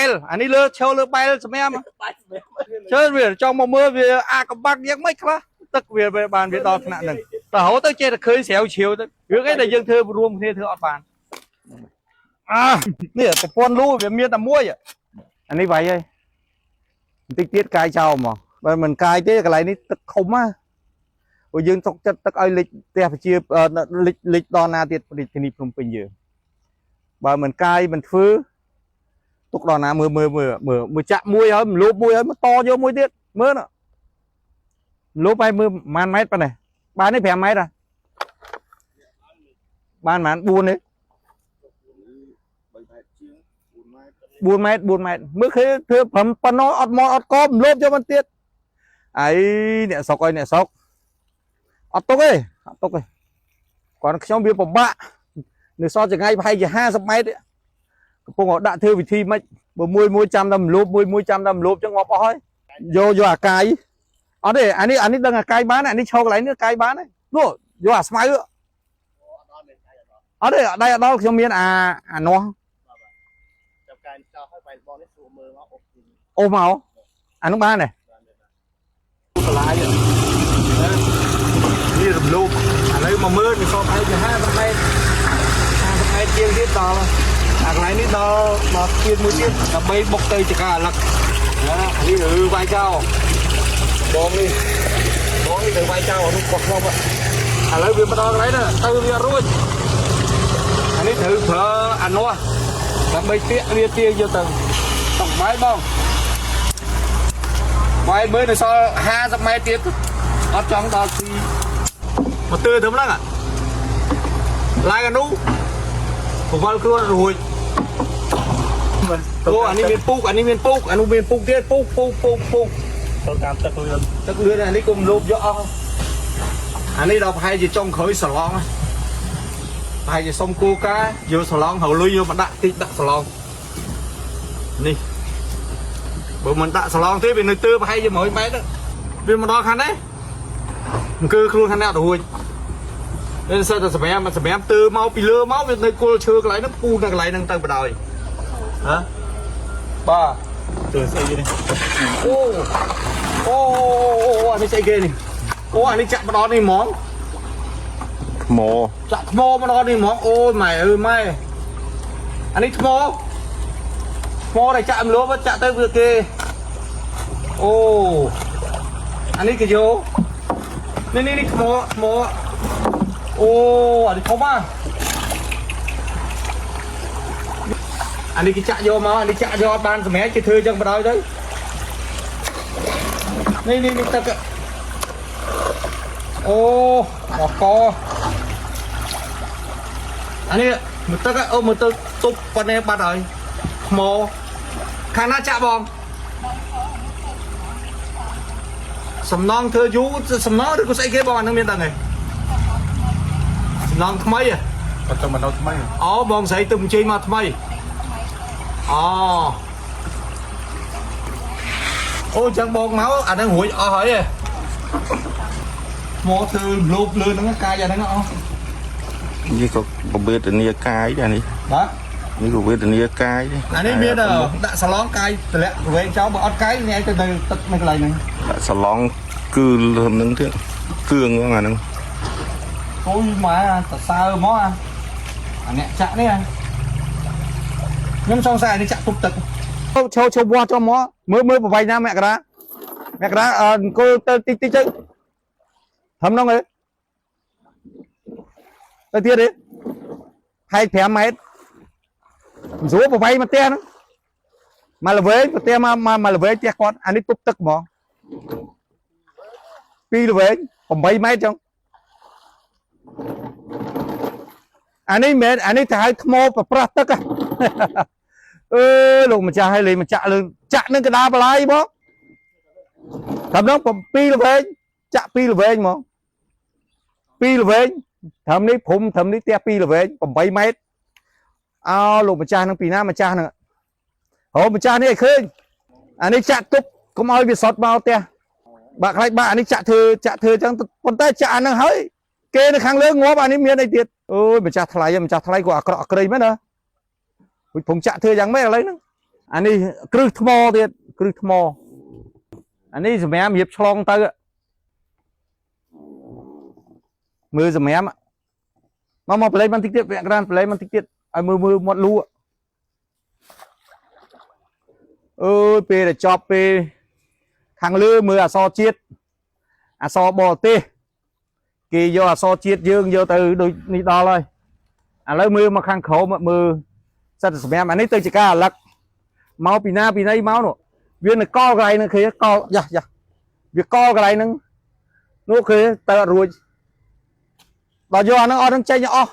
លអានេះលើឈរលើបែលសម្រាប់ បាយសម្រាប់ ជើវាចង់មកមើលវាអាកំបាំងយ៉ាងម៉េចខ្លះទឹកវាវាបានវាដល់ថ្នាក់ហ្នឹងតែរហូតទៅចេះតែឃើញស្រាវជ្រាវទៅរឿងអីដែលយើងធ្វើរួមគ្នាធ្វើអត់បានអានេះប្រព័ន្ធលូវាមានតែមួយអានេះវាយហើយបន្តិចទៀតកាយចោលមកបើមិនកាយទេកន្លែងនេះទឹកខុំណាព្រោះយើងទុកចិត្តទឹកឲ្យលិចផ្ទះប្រជាលិចលិចដល់ណាទៀតរាជធានីភ្នំពេញយើងបើមិនកាយមិនធ្វើទុកដល់ណាមើលមើលមើលមើលមើលចាក់មួយហើយមលូបមួយហើយមកតយកមួយទៀតមើលណាមលូបហើយមើលប្រហែលម៉ែត្រប៉ុណ្ណេះបាននេះ5ម៉ែត្រហ៎បានប្រហែល4នេះ 3ម៉ែត្រជាង4ម៉ែត្រ 4ម៉ែត្រ4ម៉ែត្រមើលឃើញធ្វើប្រឹមប៉ុណ្ណោះអត់មកអត់កមលោបយកមិនទៀតអីអ្នកស្រុកអើយអ្នកស្រុកអត់ទុកទេអត់ទុកទេគាត់ខ្ញុំវាពិបាកនៅសល់ចង្ងាយប្រហែលជា50ម៉ែត្រទេកំពុងតែដាក់ធ្វើវិធីម៉េចបើមួយមួយចាំតែមលោបមួយមួយចាំតែមលោបចឹងងាប់អស់ហើយយកយកអាកាយអត់ទេអានេះអានេះដឹងអាកាយបានអានេះឈរកន្លែងនេះកាយបានហើយនោះយកអាស្មៅអត់ទេដៃអត់ដល់ខ្ញុំមានអាអានោះ ចាប់កាយចោលហើយបាយបងនេះស្រួលមើលមកអូ អូសមកអានោះបានទេបន្លាយនេះរំលោភឥឡូវមកមើលនេះសល់ឯង50ម៉ែត្រ50ម៉ែត្រជាងទៀតដល់អាកន្លែងនេះដល់ដល់ទៀតមួយទៀតដើម្បីបុកទៅចកាអាលឹកណានេះគឺវាយចោលបងនេះបងនេះទៅវាយចោលអានោះគាត់ធ្លាប់ឥឡូវវាមកដល់កន្លែងហ្នឹងទៅវារួចអានេះត្រូវប្រើអានោះដើម្បីទាក់វាទាយកទៅតុកបាយបង បាយមើលនៅសល់50ម៉ែត្រទៀតអត់ចង់ដល់ទីមកទើទៅហ្នឹងឡើងអានោះបង្វិលខ្លួនរួចអូអានេះមានពូកអានេះមានពូកអានោះមានពូកទៀតពូកពូកពូកពូក ទៅតាមទឹកលឿន ទឹកលឿនអានេះគុំលោបយកអស់អានេះដល់ប្រហែលជាចុងក្រោយសឡងប្រហែលជាសុំគូកាយកសឡងហើយលុយយកមកដាក់តិចដាក់សឡងនេះបើមិនដាក់សឡងទេវានៅទើប្រហែលជា100ម៉ែត្រវាមកដល់ខាងនេះអង្គើខ្លួនខាងនេះអត់រួចនេះសិតតែសម្រាប់សម្រាប់ទើមកពីលើមកវានៅគល់ឈើកន្លែងហ្នឹងពូនៅកន្លែងហ្នឹងទៅបដ ாய் ហ៎បាទ ទើស្អីនេះ អូអូអូអានេះស្អីគេនេះអូអានេះចាក់មកដល់នេះហ្មង ថ្ម ចាក់ថ្មមកដល់នេះហ្មងអូយម៉ែអើយម៉ែអានេះថ្មថ្មដែលចាក់មលោបចាក់ទៅវាគេអូអានេះគេយកនេះនេះនេះថ្មថ្មអូអានេះធំอ่ะអានេះគេចាក់យកមកអានេះចាក់យកអត់បានសម្រាប់គេធ្វើចឹងបណ្ដោយទៅនេះនេះនេះទឹកអូមកកអានេះមើលទឹកអូមើលទឹកទប់ប៉ុណ្ណេះបាត់ហើយថ្មខាងណាចាក់បងសំណងធ្វើយូរសំណងឬក៏ស្អីគេបងអានឹងមានដឹងទេសំណងថ្មីហ៎ អត់ទៅមកដល់ថ្មី អូបងស្រីទៅអញ្ជើញមកថ្មីអូអូចឹងបងមកអាហ្នឹងរួចអស់ហើយហ៎មកធ្វើលោបលឿនហ្នឹងកាយអាហ្នឹងអស់ នេះក៏វេទនាកាយដែរនេះ បាទ នេះក៏វេទនាកាយដែរ អានេះមានដាក់សាឡងកាយតម្លាក់វែងចោលបើអត់កាយអ្នកឯងទៅនៅទឹកនៅកន្លែងហ្នឹង ដាក់សឡងគឺលឹមហ្នឹងទៀតគឿងហ្នឹងអាហ្នឹង អូយម៉ែតសើមកអាអាអ្នកចាក់នេះខ្ញុំសង្ស័យអានេះចាក់ទុកទឹកឈោឈោវាស់ចុះមកមើលមើលប្រវែងណាមករាមករាអង្គុលទៅតិចតិចទៅធំហ្នឹងឯងទៅទៀតទេហែក5ម៉ែត្រស្រួលប្រវែងមកផ្ទះហ្នឹងមកល្វែងផ្ទះមកមកល្វែងផ្ទះគាត់អានេះទប់ទឹកហ្មងពីរល្វែង8ម៉ែត្រចឹងអានេះមិនមែនអានេះទៅហៅថ្មប្រប្រាស់ទឹកហ៎អឺលោកម្ចាស់ឲ្យលេងម្ចាក់លើចាក់នឹងកដាបលាយបងត្រឹមហ្នឹង7ល្វែងចាក់2ល្វែងហ្មង2ល្វែងត្រឹមនេះព្រំត្រឹមនេះផ្ទះ2ល្វែង8ម៉ែត្រអោលោកម្ចាស់នឹងពីណាម្ចាស់ហ្នឹងហូម្ចាស់នេះឲ្យឃើញអានេះចាក់ទប់កុំឲ្យវាសុតមកផ្ទះបាក់ខ្លាចបាក់អានេះចាក់ធ្វើចាក់ធ្វើអញ្ចឹងប៉ុន្តែចាក់អាហ្នឹងហើយគេនៅខាងលើងាប់អានេះមានអីទៀតអូយម្ចាស់ថ្លៃម្ចាស់ថ្លៃក៏អាក្រក់អាក្រីមែនណារួចព្រំចាក់ធ្វើយ៉ាងម៉េចឥឡូវហ្នឹង អានេះគ្រឹះថ្មទៀតគ្រឹះថ្មអានេះសម្រាប់រៀបឆ្លងទៅមើលសម្រាប់មកមកប្លែកបន្តិចទៀតពាក់ក្រានប្លែកបន្តិចទៀតឲ្យមើលមើលមាត់លូអើយពេលដែលចប់ពេលខាងលើមើលអសរជាតិអសរបរទេសគេយកអសរជាតិយើងយកទៅដូចនេះដល់ហើយឥឡូវមើលមកខាងក្រោមមើលសិតតែសម្រាប់អានេះទៅជាការអាឡឹកមកពីណាពីណីមកនោះវានៅកលកន្លែងហ្នឹងឃើញកលយ៉ាយ៉ាវាកលកន្លែងហ្នឹងនោះឃើញទៅអត់រួចដល់យកអាហ្នឹងអស់ហ្នឹងចេញអស់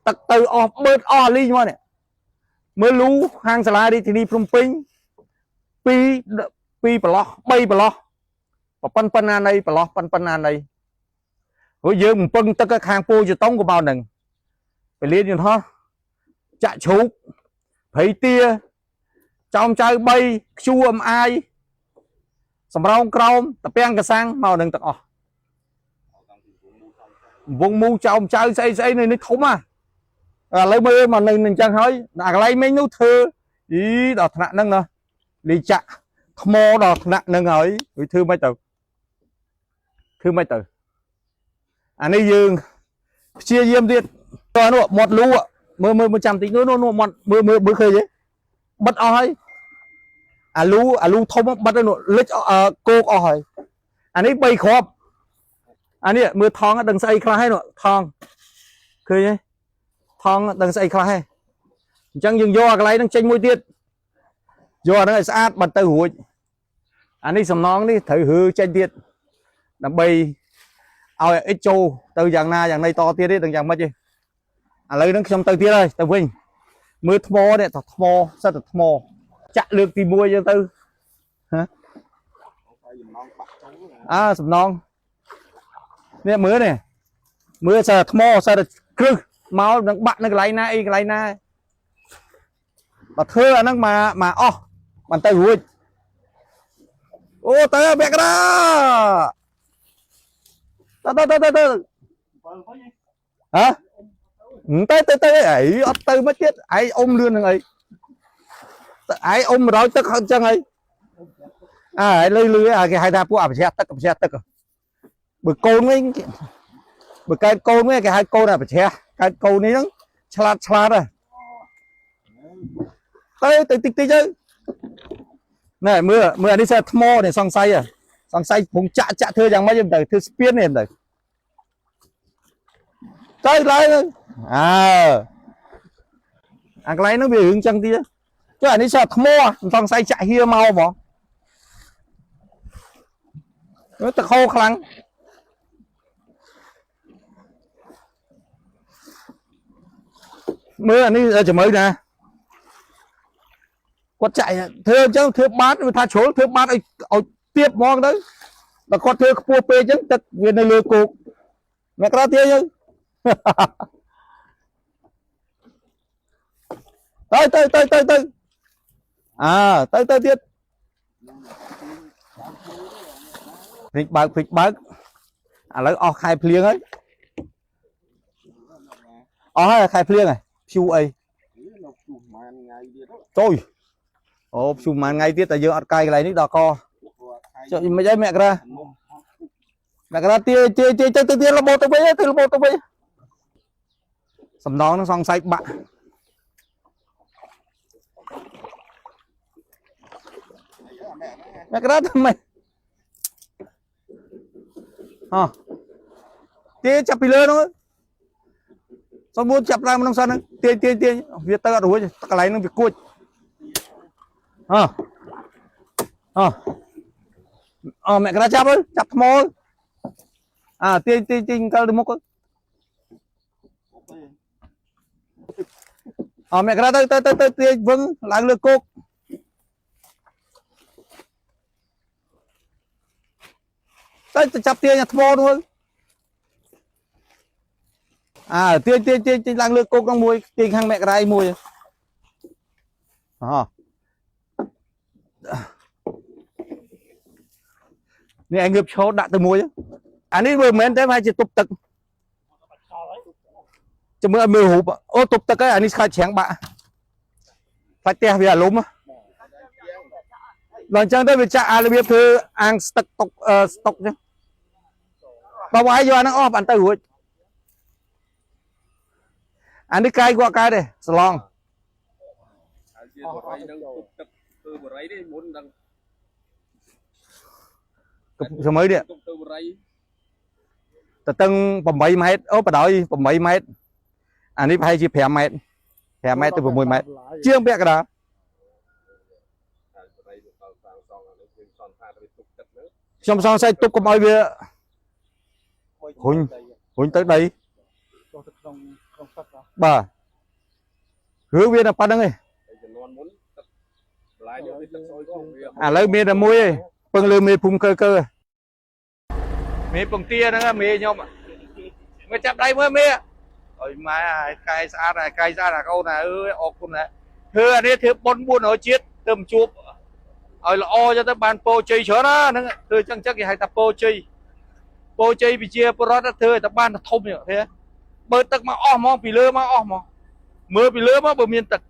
ទឹកទៅអស់បឺតអស់លីងមកនេះមើលលូខាងសាលារាជធានីភ្នំពេញពីរពីរប្រឡោះ3ប្រឡោះប៉ុណ្ណាណីប្រឡោះប៉ុណ្ណាណីព្រោះយើងបំពឹងទឹកខាងពូជតុងក៏មកហ្នឹងពលានយន្តហោះចាក់ជ្រូកព្រៃទាចោមចៅ3 QMI សំរោងក្រោមតពាំងកសាំងមកនឹងទាំងអស់វងមូចោមចៅស្អីស្អីនៅនេះធំហ่ะឥឡូវមើលមកនៅនឹងអញ្ចឹងហើយអាកន្លែងមិញនោះធ្វើអីដល់ថ្នាក់ហ្នឹងណាលីចាក់ថ្មដល់ថ្នាក់ហ្នឹងហើយវាធ្វើមិនទៅធ្វើមិនទៅអានេះយើងព្យាយាមទៀតតោះនោះមាត់លូមើលមើលមើលចាំតិចនោះនោះមាត់មើលមើលមើលឃើញទេបិទអស់ហើយអាលូអាលូធំបិទហើយនោះលិចគោកអស់ហើយអានេះ3គ្រាប់អានេះមើលថងដឹងស្អីខ្លះហើយនោះថងឃើញទេថងដឹងស្អីខ្លះហើយអញ្ចឹងយើងយកអាកន្លែងហ្នឹងចេញមួយទៀតយកអាហ្នឹងឲ្យស្អាតបាត់ទៅរួចអានេះសំណងនេះត្រូវហឺចេញទៀតដើម្បីឲ្យអិចចូលទៅយ៉ាងណាយ៉ាងណីតទៀតទេដឹងយ៉ាងម៉េចទេឥឡូវហ្នឹងខ្ញុំទៅទៀតហើយទៅវិញមើលថ្មនេះតថ្មសិតតែថ្មចាក់លើកទី1យើងទៅ ហើយចំណងបាក់ចូល អើសំណងនេះមើលនេះមើលសិតតែថ្មសិតតែគ្រឹះមកនឹងបាក់នៅកន្លែងណាអីកន្លែងណាបើធ្វើអាហ្នឹងមកមកអស់មិនទៅរួចអូទៅពាក់កណ្ដាលទៅទៅទៅទៅហ៎ទៅទៅទៅអីអត់ទៅមិនទៀតឯងអុំលឿននឹងអីឯងអុំ100ទឹកអញ្ចឹងអីអើលឺលឺគេហៅថាពួកអភិជាទឹកអភិជាទឹកបើកូនវិញបើកើតកូនវិញគេហៅកូនអភិជាកើតកូននេះហ្នឹងឆ្លាតឆ្លាតហ៎ទៅទៅតិចតិចទៅណែមើលមើលអានេះសិតថ្មនេះសង្ស័យសង្ស័យពងចាក់ចាក់ធ្វើយ៉ាងម៉េចទៅធ្វើស្ពាននេះទៅទៅឡើងអើអាកន្លែងហ្នឹងវារឿងចឹងទៀតចុះអានេះសិតថ្មសង្ស័យចាក់ហៀមកហ្មងទឹកហូរខ្លាំងមើលអានេះជំរឿណាគាត់ចាក់ធ្វើអញ្ចឹងធ្វើបាតវាថាជ្រុលធ្វើបាតឲ្យឲ្យទៀបហ្មងទៅដល់គាត់ធ្វើខ្ពស់ពេកអញ្ចឹងទឹកវានៅលើគោកអ្នកក្រៅទៀតយើង ទៅទៅទៅទៅទៅអើទៅទៅទៀតភ្លេចបើកភ្លេចបើកឥឡូវអស់ខែភ្លៀងហើយអស់ហើយខែភ្លៀងហើយព្យុះអី នៅជួសប្រហែលថ្ងៃទៀត ចូលអូព្យុះប្រហែលថ្ងៃទៀតតែយើងអត់កាយកន្លែងនេះដល់កចុះមិនអីមកក្រាមកក្រាទាទាទាទៅទៅទៀតរបូតទៅវិញទៅរបូតទៅវិញសំណងនឹងសង្ស័យបាក់មកក្រាធ្វើម៉េចហ៎ទាចាប់ពីលើនោះសំបួនចាប់ឡើងក្នុងសិនហ្នឹងទាញទាញទាញវាទៅអត់រួចកន្លែងហ្នឹងវាគួចហ៎ហ៎អមកក្រាចាប់ចាប់ថ្មអើទាញទាញទាញកើទៅមុខអមកក្រាទៅទៅទៅទៅទាញវឹងឡើងលើគោកទៅទៅចាប់ទាញថ្មនោះអើទាញទាញទាញទាញឡើងលើគោកហ្នឹងមួយទាញខាងមករាយមួយអនេះឯងងើបឈរដាក់ទៅមួយអានេះមើលមិនមែនទេប្រហែលជាទប់ទឹកចាំមើលឲ្យមើលរូបអូទប់ទឹកហើយអានេះខ្លាចច្រាំងបាក់ខ្លាចផ្ទះវាអាលុំ ដល់អញ្ចឹងទៅវាចាក់អារបៀបធ្វើអាងស្ទឹកតុកអឺស្តុកអញ្ចឹងបើវាយយកអាហ្នឹងអស់បានទៅរួចអានេះកាយគាត់កើតទេសឡង ហើយជាបរិយនឹងទុកទឹកធ្វើបរិយនេះមុនដល់ សម័យនេះ ទុកធ្វើបរិយ តតឹង8ម៉ែត្រអូបដ ாய் 8ម៉ែត្រអានេះប្រហែលជា5ម៉ែត្រ5ម៉ែត្រទៅ6ម៉ែត្រជាងពាក់កណ្ដាល ហើយបរិយទៅដល់សាងសង់អានេះគឺសន្តានទៅទុកទឹកហ្នឹង ខ្ញុំសង្ស័យទប់កុំឲ្យវារុញរុញទៅដី ចុះទៅក្នុងក្នុងទឹកហ៎ បាទរឿងវាតែប៉ុណ្្នឹងឯង ហើយចំនួនមុនទឹកបន្លាយនេះវាទឹកស្អុយផងវា ឥឡូវមានតែមួយឯងពឹងលើមេភូមិកើកើមេពងទាហ្នឹងមេខ្ញុំមកចាប់ដៃមើលមេអុយម៉ែហើយកែស្អាតហើយកែស្អាតអាកូនណាអើយអរគុណណាធ្វើអានេះធ្វើប៉ុន400ជាតិទៅមកជួបឲ្យល្អចឹងទៅបានពោជ័យច្រើនណាហ្នឹងធ្វើចឹងចឹងគេហៅថាពោជ័យពោជ័យវិជាបរដ្ឋធ្វើឲ្យតែបានធំចឹងទេបើទឹកមកអស់ហ្មងពីលើមកអស់ហ្មងមើលពីលើមកបើមានទឹក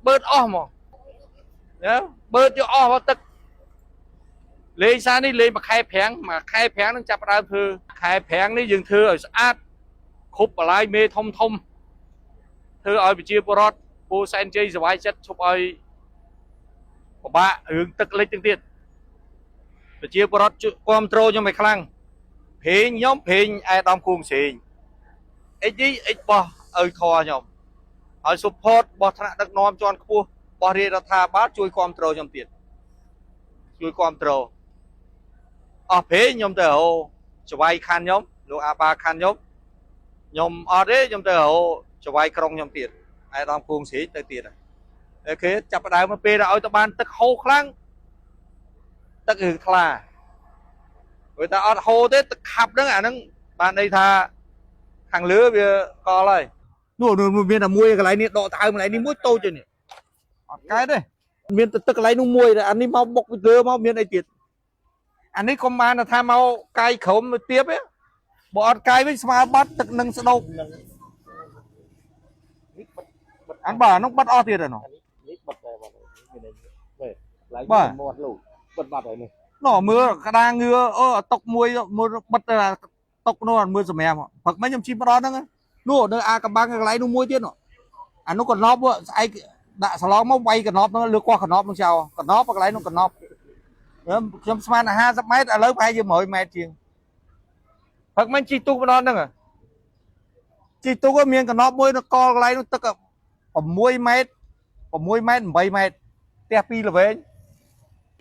បើអស់ហ្មងណាបើយកអស់មកទឹកលេងសារនេះលេងមួយខែប្រាំងមួយខែប្រាំងនឹងចាប់ផ្ដើមធ្វើខែប្រាំងនេះយើងធ្វើឲ្យស្អាតគ្រប់បលាយមេធំធំធ្វើឲ្យប្រជាពលរដ្ឋពូសែនជ័យសบายចិត្តឈប់ឲ្យពិបាករឿងទឹកលិចទាំងទៀតប្រជាពលរដ្ឋគ្រប់ត្រូលខ្ញុំឲ្យខ្លាំងព្រេងខ្ញុំព្រេងអែដាមគួងស្រេងអិចនេះអិចបោះឲ្យខខ្ញុំឲ្យ support បោះថ្នាក់ដឹកនាំជាន់ខ្ពស់បោះរាជរដ្ឋាភិបាលជួយគ្រប់ត្រូលខ្ញុំទៀតជួយគ្រប់ត្រូលអស់ព្រេងខ្ញុំទៅរកចវាយខណ្ឌខ្ញុំលោកអាបាខណ្ឌខ្ញុំខ្ញុំអត់ទេខ្ញុំទៅរកចវាយក្រុងខ្ញុំទៀតឯដាមគួងស្រេងទៅទៀតអូខេចាប់ផ្ដើមមកពេលដល់ឲ្យទៅបានទឹកហូរខ្លាំងទឹករឿងថ្លាព្រោះតែអត់ហូរទេទឹកខាប់ហ្នឹងអាហ្នឹងបានន័យថាខាងលើវាកលហើយនោះនោះមានតែមួយកន្លែងនេះដកតើមកន្លែងនេះមួយតូចទេនេះអត់កើតទេមានតែទឹកកន្លែងនោះមួយតែអានេះមកបុកពីលើមកមានអីទៀតអានេះកុំបានថាមកកាយក្រុមទៀបទេបើអត់កាយវិញស្មើបាត់ទឹកនឹងស្ដោក នឹងនេះបិទបិទ អានបាទអានោះបាត់អស់ទៀតហើយនោះ នេះបិទដែរបងមានអីបែឡៃ បាទ មាត់លោកបិទបាត់ហើយនេះ ណោះមើលក្តារងឿអូតុកមួយមើលបិទទៅអាតុកនោះអត់មើលសម្រាប់ផឹកមិញខ្ញុំជិះមកដល់ហ្នឹងនោះនៅអាកំបាំងកន្លែងនោះមួយទៀតនោះអានោះកណប់ស្អែកដាក់សឡងមកវាយកណប់ហ្នឹងលើកោះកណប់ហ្នឹងចោលកណប់កន្លែងនោះកណប់ខ្ញុំស្មានតែ50ម៉ែត្រឥឡូវប្រហែលជា100ម៉ែត្រជាងផឹកមិញជិះទូកមកដល់ហ្នឹងជិះទូកមានកណប់មួយនៅកលកន្លែងនោះទឹក6ម៉ែត្រ6ម៉ែត្រ8ម៉ែត្រផ្ទះពីរល្វែង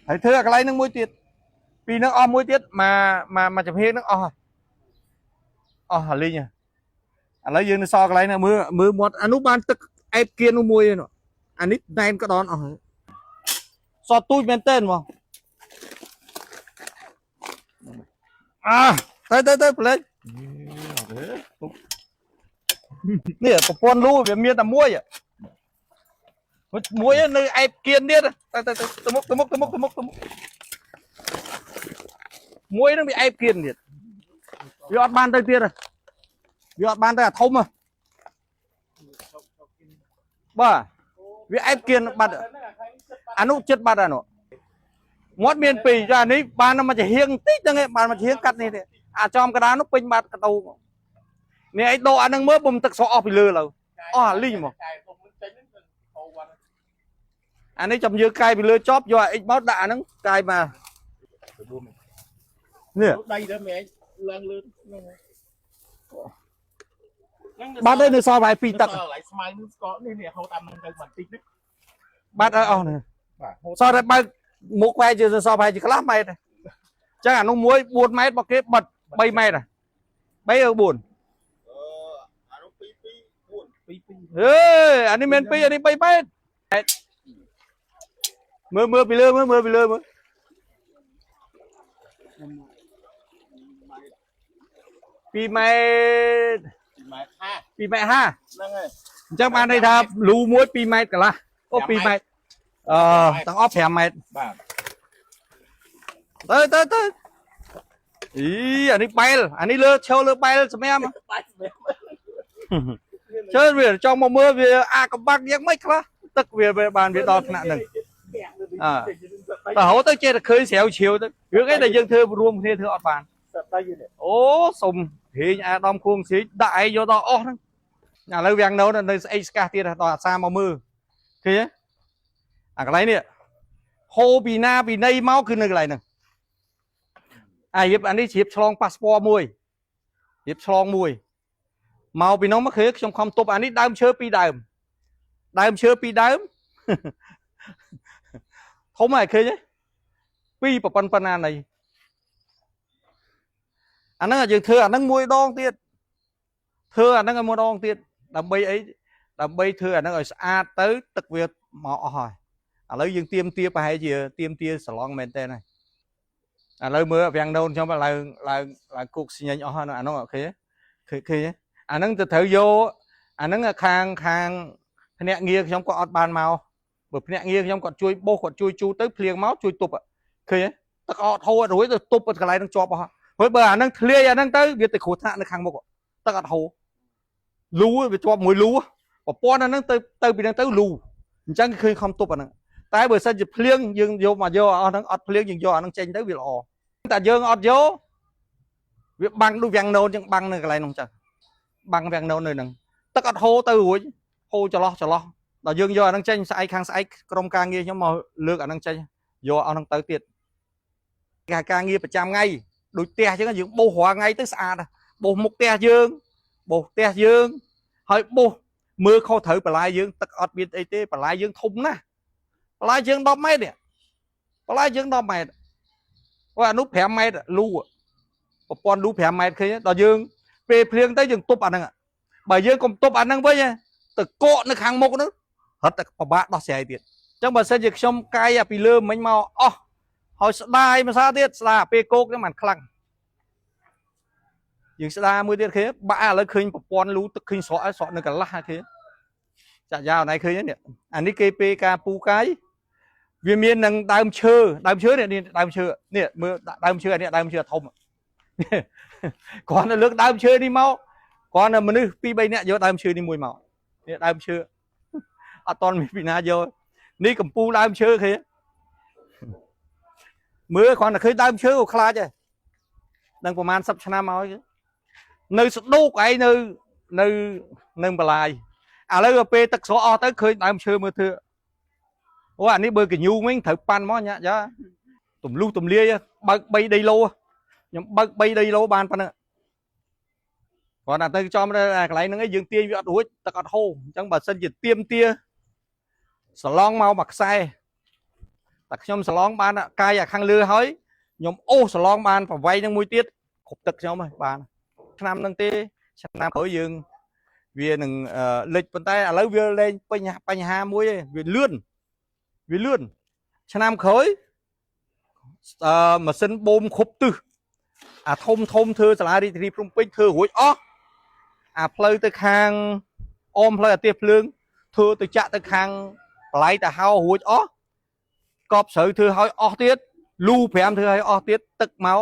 ហើយធ្វើអាកន្លែងហ្នឹងមួយទៀត ពីនឹងអស់មួយទៀតមកមកមកចំហៀងនឹងអស់ហើយអស់អាលីងហើយឥឡូវយើងនៅសល់កន្លែងហ្នឹងមើលមើលមាត់អានោះបានទឹកអែបគៀននោះមួយឯនោះអានេះណែនក្ដនអស់ហើយសតទូចមែនតើហ្មងអាទៅទៅទៅប្លេចនេះប្រព័ន្ធលូវាមានតែមួយមួយនៅអែបគៀនទៀតទៅទៅទៅមុខទៅមុខទៅមុខទៅមុខទៅមុខ មួយហ្នឹងវាអែបគៀនទៀតវាអត់បានទៅទៀតទេវាអត់បានទៅអាធំហ៎បាទវាអែបគៀនបាត់អានោះចិត្តបាត់អានោះមាត់មានពីរចានេះបានមកជាហៀងតិចហ្នឹងឯងបានមកជាហៀងកាត់នេះទេអាចចំកណ្ដាលនោះពេញបាត់កដោនេះឯងដកអាហ្នឹងមើលបំទឹកស្រកអស់ពីលើឡើយអស់អាលីងមក កែទុំនឹងចេញហ្នឹងហូរវត្ត អានេះចាំយើងកាយពីលើចប់យកអាអិចមកដាក់អាហ្នឹងកាយមកនេះ ដីទៅមែនឡើងលឿនហ្នឹងហើយ បាត់ហើយនៅសល់ប្រហែល2ទឹក កន្លែងស្មៅនឹងស្កកនេះនេះហូរតាមនឹងទៅបន្តិចនេះ បាត់ហើយអស់នេះ បាទហូរ សល់តែបើកមុខប្រហែលជាសល់ប្រហែលជាកន្លះម៉ែត្រទេចឹងអានោះមួយ4ម៉ែត្ររបស់គេបិទ3ម៉ែត្រ3ឬ4 អឺអានោះ2 2 4 ពីពី ហេអានេះមិន2អានេះ3ម៉ែត្រមើលមើលពីលើមើលមើលពីលើមើល2ម៉ែត្រ 2ម៉ែត្រហា 2ម៉ែត្រ5 ហ្នឹងហើយ អញ្ចឹងបានន័យថាលូមួយ2ម៉ែត្រកន្លះអូ2ម៉ែត្រអឺទាំងអស់5ម៉ែត្រ បាទ ទៅទៅទៅអីអានេះបែលអានេះលើឈរលើបែលសម្រាប់ បាច់មែន ជើវាចង់មកមើលវាអាកំបាំងយ៉ាងម៉េចខ្លះទឹកវាវាបានវាដល់ថ្នាក់ហ្នឹងអើ ទៅរហូតទៅចេះតែឃើញស្រាវជ្រាវទៅរឿងអីដែលយើងធ្វើរួមគ្នាធ្វើអត់បាន សិតតែយនេះ អូសុំហេងអាដាមខួងស្រីដាក់ឯងយកដល់អស់ហ្នឹងឥឡូវវាំងនៅនៅស្អីស្កាសទៀតដល់អាសាមកមើលឃើញទេអាកន្លែងនេះហូរពីណាពីណីមកគឺនៅកន្លែងហ្នឹងអារៀបអានេះជ្រាបឆ្លងប៉ាសពតមួយរៀបឆ្លងមួយមកពីនោះមកគឺខ្ញុំខំទប់អានេះដើមឈើពីរដើមដើមឈើពីរដើម ធំហើយឃើញទេពីរប្រប៉ុណ្ណប៉ុណ្ណាណី អាហ្នឹងយើងធ្វើអាហ្នឹងមួយដងទៀតធ្វើអាហ្នឹងឲ្យមួយដងទៀតដើម្បីអីដើម្បីធ្វើអាហ្នឹងឲ្យស្អាតទៅទឹកវាមកអស់ហើយឥឡូវយើងទៀមទាប្រហែលជាទៀមទាសឡង់មែនតើហើយឥឡូវមើលវាំងដូនខ្ញុំឡើងឡើងឡើងគុកស្ញែងអស់ហើយអាហ្នឹងអូខេឃើញឃើញអាហ្នឹងទៅត្រូវយកអាហ្នឹងខាងខាងភ្នាក់ងារខ្ញុំក៏អត់បានមកបើភ្នាក់ងារខ្ញុំគាត់ជួយបោសគាត់ជួយជូតទៅភ្លៀងមកជួយទប់ឃើញទេទឹកអត់ហូរអត់រួចទៅទប់កន្លែងហ្នឹងជាប់អស់ ហើយបើអាហ្នឹងធ្លាយអាហ្នឹងទៅវាទៅគ្រោះថ្នាក់នៅខាងមុខទឹកអត់ហូរលូវាជាប់មួយលូប្រព័ន្ធអាហ្នឹងទៅទៅពីហ្នឹងទៅលូអញ្ចឹងឃើញខំទប់អាហ្នឹងតែបើសិនជាភ្លៀងយើងយកមកយកអស់ហ្នឹងអត់ភ្លៀងយើងយកអាហ្នឹងចេញទៅវាល្អតែយើងអត់យកវាបាំងដូចវាំងណូនអញ្ចឹងបាំងនៅកន្លែងហ្នឹងចឹងបាំងវាំងណូននៅហ្នឹងទឹកអត់ហូរទៅរួចហូរចន្លោះចន្លោះដល់យើងយកអាហ្នឹងចេញស្អែកខាងស្អែកក្រុមការងារខ្ញុំមកលើកអាហ្នឹងចេញយកអស់ហ្នឹងទៅទៀតគេហៅការងារប្រចាំថ្ងៃ ដូចផ្ទះអញ្ចឹងយើងបោសរាល់ថ្ងៃទៅស្អាតបោសមុខផ្ទះយើងបោសផ្ទះយើងហើយបោសមើលខុសត្រូវបន្លាយយើងទឹកអត់មានអីទេបន្លាយយើងធំណាស់បន្លាយយើង10ម៉ែត្រនេះបន្លាយយើង10ម៉ែត្រអូអានោះ5ម៉ែត្រលូប្រព័ន្ធលូ5ម៉ែត្រឃើញដល់យើងពេលភ្លៀងទៅយើងទប់អាហ្នឹងបើយើងកុំទប់អាហ្នឹងវិញទៅកកនៅខាងមុខហ្នឹងរត់តែពិបាកដោះស្រាយទៀតអញ្ចឹងបើសិនជាខ្ញុំកាយអាពីលើមិញមកអស់ហើយស្ដាយមួយសារទៀតស្ដាយពេលគោកហ្នឹងมันខ្លាំង យើងស្ដារមួយទៀតឃើញបាក់ឥឡូវឃើញប្រព័ន្ធលូទឹកឃើញស្រក់ហើយស្រក់នៅកន្លះហើយឃើញចាក់យ៉ាវណៃឃើញនេះអានេះគេពេលការពូកាយវាមាននឹងដើមឈើដើមឈើនេះដើមឈើនេះមើលដើមឈើអានេះដើមឈើធំគ្រាន់តែលើកដើមឈើនេះមកគ្រាន់តែមនុស្ស2 3នាក់យកដើមឈើនេះមួយមកនេះដើមឈើអត់តន់មានពីណាយកនេះកំពូលដើមឈើឃើញមើលគ្រាន់តែឃើញដើមឈើក៏ខ្លាចដែរនឹងប្រហែល10ឆ្នាំមកហើយ នៅស្ដូកឯងនៅនៅនៅបន្លាយឥឡូវដល់ពេលទឹកស្រកអស់ទៅឃើញដើមឈើមើលធ្វើអូអានេះបើកញូងវិញត្រូវប៉ាន់មកញាក់យ៉ាទម្លុះទម្លាយបើក3ដីឡូខ្ញុំបើក3ដីឡូបានប៉ុណ្ណឹងគ្រាន់តែទៅចំទៅអាកន្លែងហ្នឹងឯងយើងទាញវាអត់រួចទឹកអត់ហូរអញ្ចឹងបើសិនជាទៀមទាសឡងមកមួយខ្សែតែខ្ញុំសឡងបានកាយអាខាងលើហើយខ្ញុំអូសសឡងបានប្រវែងហ្នឹងមួយទៀតគ្រប់ទឹកខ្ញុំហើយបាន ឆ្នាំហ្នឹងទេឆ្នាំក្រោយយើងវានឹងលិចប៉ុន្តែឥឡូវវាលែងបញ្ហាបញ្ហាមួយឯងវាលឿនវាលឿនឆ្នាំក្រោយអឺម៉ាស៊ីនបូមគ្រប់ទិសអាធំធំធ្វើសាលារាជធានីភ្នំពេញធ្វើរួចអស់អាផ្លូវទៅខាងអមផ្លូវអាទិភ្លើងធ្វើទៅចាក់ទៅខាងបល័យតាហោរួចអស់កប់ស្រូវធ្វើឲ្យអស់ទៀតលូ5ធ្វើឲ្យអស់ទៀតទឹកមក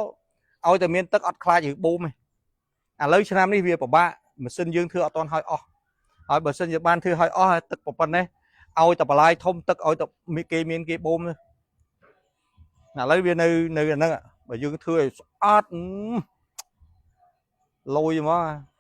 ឲ្យតែមានទឹកអត់ខ្លាចឬបូមទេ ឥឡូវឆ្នាំនេះវាពិបាកម៉ាស៊ីនយើងធ្វើអត់ទាន់ហើយអស់ហើយបើសិនជាបានធ្វើហើយអស់ហើយទឹកប៉ុណ្ណេះឲ្យតែបន្លាយធំទឹកឲ្យតែមានគេមានគេបូមទៅឥឡូវវានៅនៅអាហ្នឹងបើយើងធ្វើឲ្យស្អាតលយហ្មង